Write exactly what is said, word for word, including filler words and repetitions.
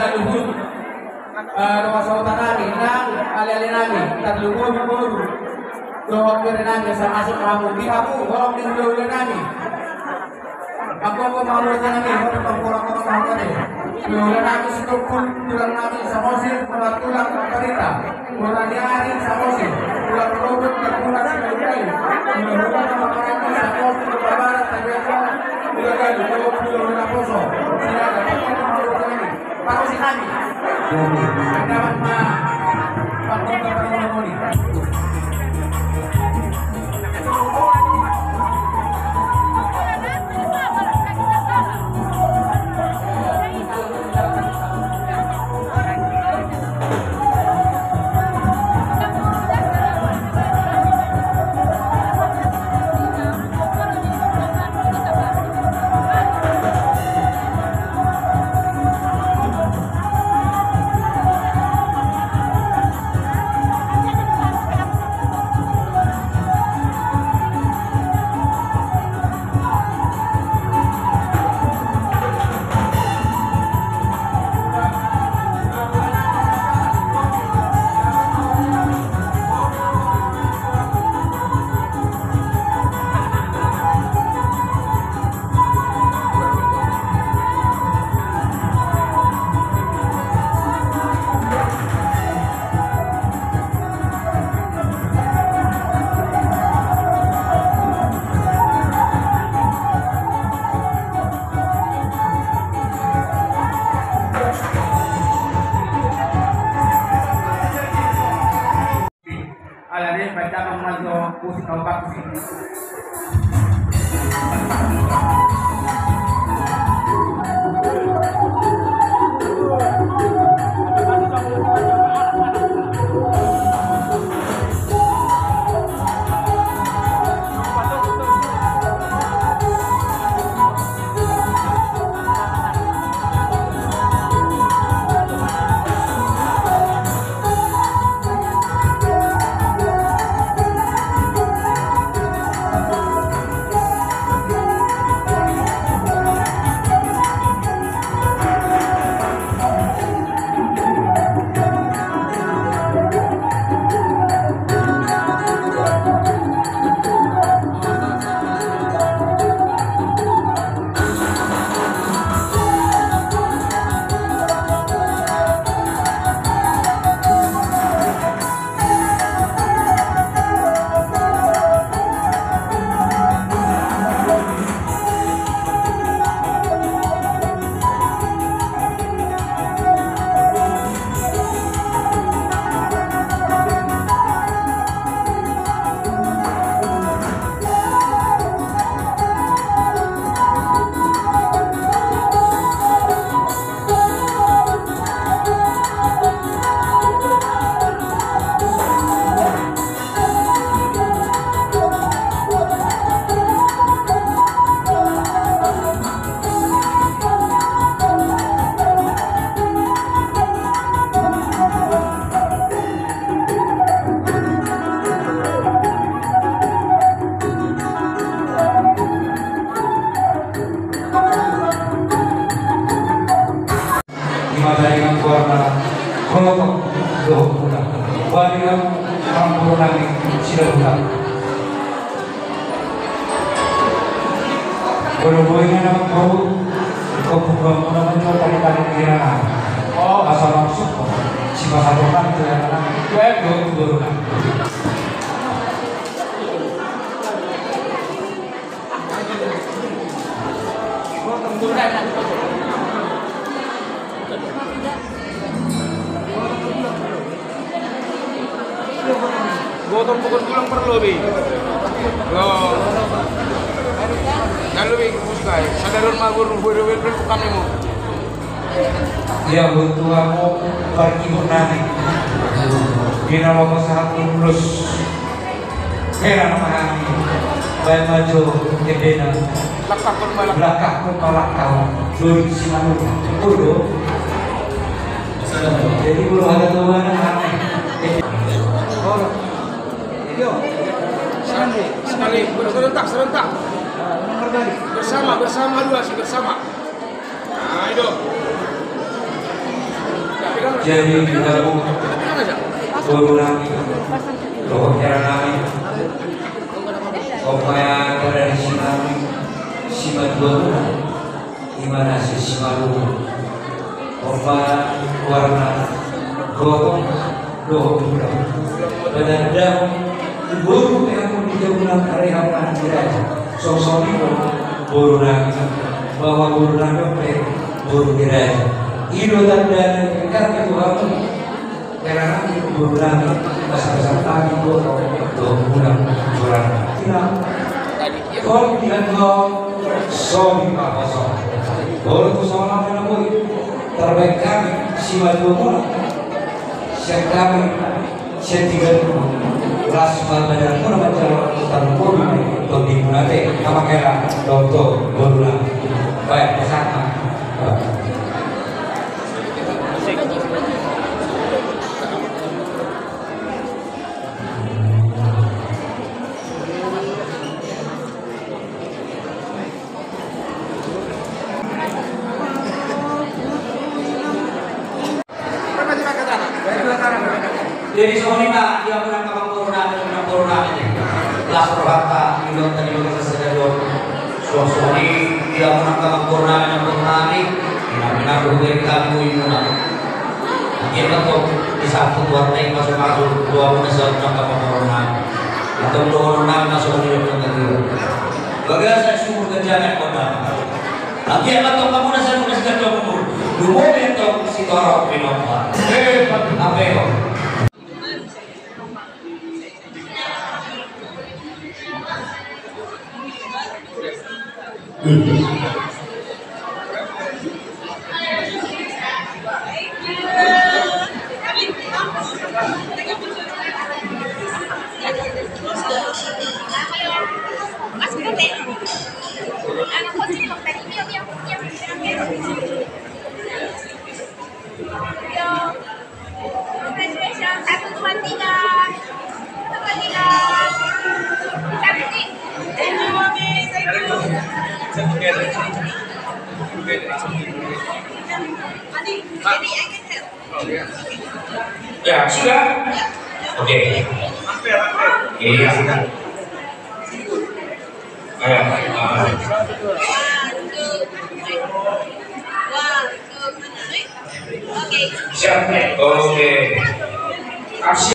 Saluhut, eh, dongan sahuta nami, nang ale-ale nami, tarlumobi boru dohot bere nami, asa masuk hamu di hamu, holong di hula-hula nami. Anggo, anggo, hula-hula nami, holong, holong, holong, hula-hula nami. Hula-hula nami Sitompul, tulang nami Samosir, tulang, tulang Parita, hula ni ari Samosir, tulang Lobot, tulang Sitompul, hula-hula nami Samosir, Barat, Tabiasa, hula-hula, hula-hula Poso, Sinaga, hula-hula nami. Parusi kami. Dapat ma, pangkon ka parusi moni. Alani baca pemazo musik kau bagus ini. Ima tadi nang goarna, holotok dohot hula. Bari nang hampuru nami sila hula. Bolo boi na nang boru, kopu gua muna menjual tadi-tadi di nang. Oh. Asa maksud ko, si pasal orang tu yang nang, gue dohot boru nang. Botor pokon tulang parlobi. Lo. Lalu be, buska, eh. Sadar ma guru, guru, guru, guru, kami mau. Ia, untuk aku, parkibun nami. Di nama pasangan tulus. Hera nama kami. Baik maju, kedena. Lakah pun malak. Lakah pun malak kau. Doi si malu. Bodo. Jadi, guru, ada tuan, ada. Sekali, serentak, serentak. Bersama, bersama, dua sih, bersama. Nah, itu. Jadi, kita mau turun lagi. Roh, jalan lagi. Pokoknya, pada di sini, si Madua. Ima na sisimaluhon. Opat warna. Gotong. Dohot ulang. Penandaan. Boru pe hamu di jabu nang ari hamu anak ni raja. Sosok itu. Boru nami. Bahwa boru nami pe boru ni raja. I do tanda ni kami tu hamu. Hera nami, boru nami, pasansan nami, gotong, dohot ulang, boru nami. Ina, kau di antong, sobi ma kosong. Boru tu solang na boi. Tarbaen hami, si Madua muna. Sian hami, sian tiga muna. Las ma badan muna manjalo, tarbobi, tondi muna te, ama hera, dohot boru nami. Baik, pasangan. Jadi songon i ma, di hamu na amangboru nami, na amangboru nami. Las rohanta, di lomo ni bagasan sadari on. Suang songon i, di hamu na amangboru nami, na amangboru nami. Ina, ina, boru nami, boru muna. Anggiat ma antong disambut Tuhan i masu-masu, tu hamu na saur na amangboru nami. Antong dohonon nami ma songon i, dohonon nami. Bagasan sumur ganjangan kota. Anggiat ma antong hamu na saur na sigandang umur. Lumobi antong sitorop pinompa. Eh, hape ho. Congratulations. Satu, dua, tiga. Satu, dua, tiga. Satu, tiga. Thank you, Mami. Thank you. Adi, Adi, I can help. Ya, sudah? Oke. Iya. Ayo, ah. One, two, three. One, two, three. Siap. Oke. Aksi.